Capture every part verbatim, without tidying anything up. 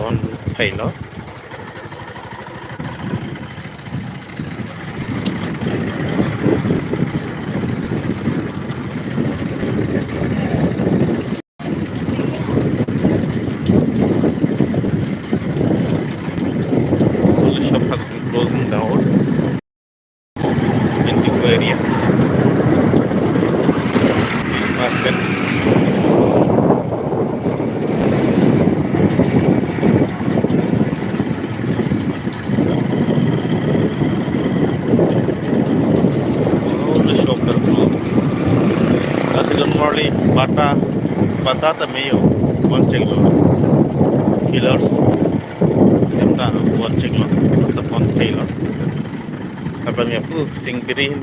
Bon thailo. All the shop has been closing down in Diphu area. Fish market. All the shop are closed. Lasi don marli, bata, bata ta meyo, bon cheklo. Pillars, adim ta bon cheklo, ta bon thailo. Abang ya pu sing diri hin,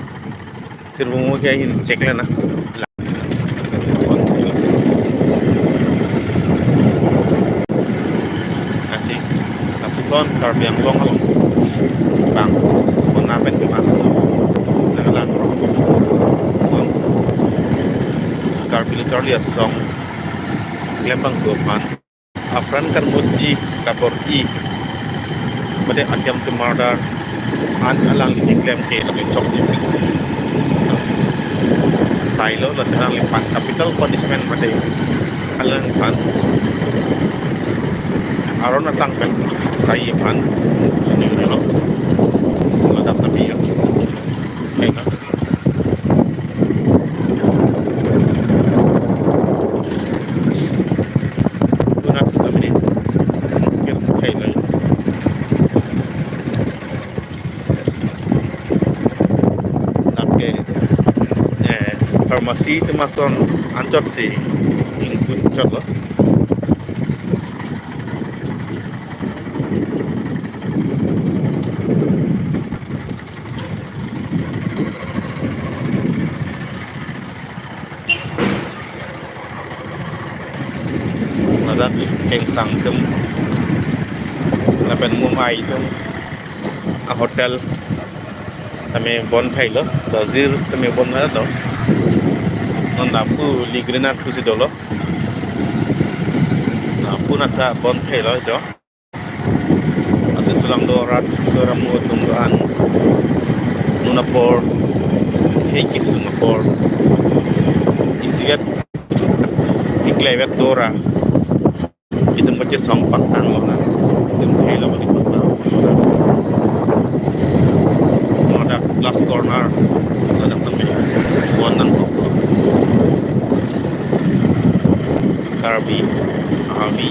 sirvung ke hin cheklo na. Lasi lapuson Karbi Anglong along bang kona pen kemang so nanglang. Karbi Literary Asong klembang dopan apran karmutji kabor-i, mate attempt to murder an alangli keklem ke lapen chokche. Sailo, lasi alangliphan capital punishment mate alangphan aron atang pen sai aphan suni lo. Ladak tapi ya. Kaina. Dona tu kami ni. Kir thailo. Lake, eh, pharmacy atum ason anchotsi ingkut chotlo. Ladak kengsang atum lapen mumai atum ahotel tame bon thailo, Dazir tame bon thailo. Non lapu Ligrinar pusi dolo. Lapu nata bon thailo jo. Lasi sulang do rat do ramu atum do-an. Non apor, hei kesung apor, isivet, iklevet dora. Itum kachesong paktanglo na. Itum thailo mani paktang. Ladak last corner. Ladak tame bon nangkok. Karbi avi,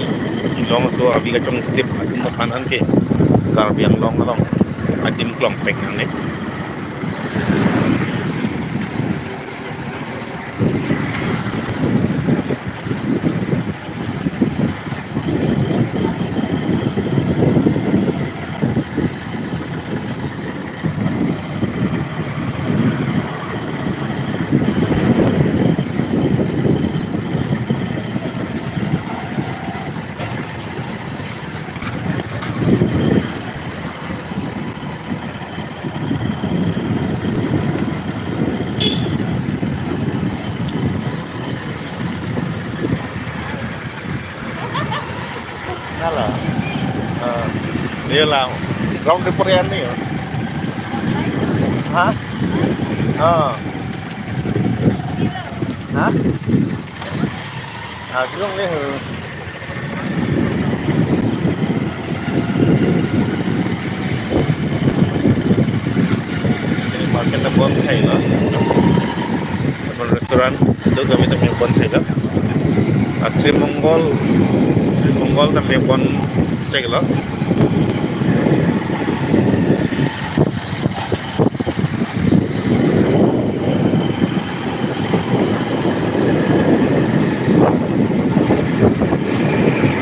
Anglong aso avi kachongsip atum aphan anke Karbi Anglong along adim klong pek nangne. Nala. Ah, dia lah. Ground report ya ni. Ha? Ah. Ha? Ah, belum ni. Market ta bon thailo. Lapen restaurant do kami tame bon thailo. Ah, Sri Mongol, Sri Mongol tame bon cheklo.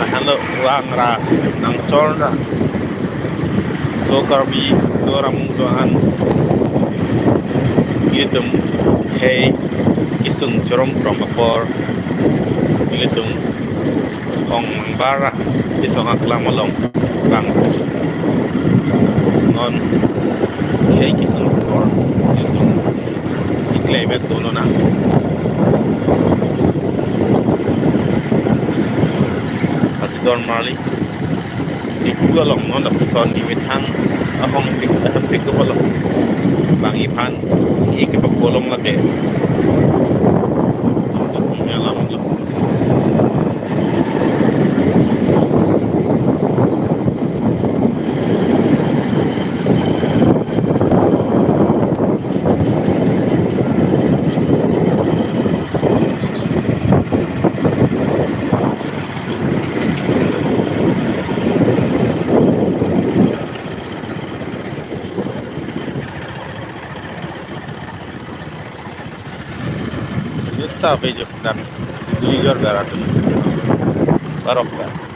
Lahenlo vangra nangchorra. So Karbi, so Ramu do-an. Ilitum hei kesung chorom krom apor. Ilitum ong mangbara kesung aklam along bang. Non hei kesung apor. Ilitum iklaivet dolo na. Lasi don marli. Diphu along non lapuson nemethang ahong tik ahong tik do along. Bang iphan ik kepakolong lake. Alam lo. Juta pe jok dan. Lijor garatu. Barok ka.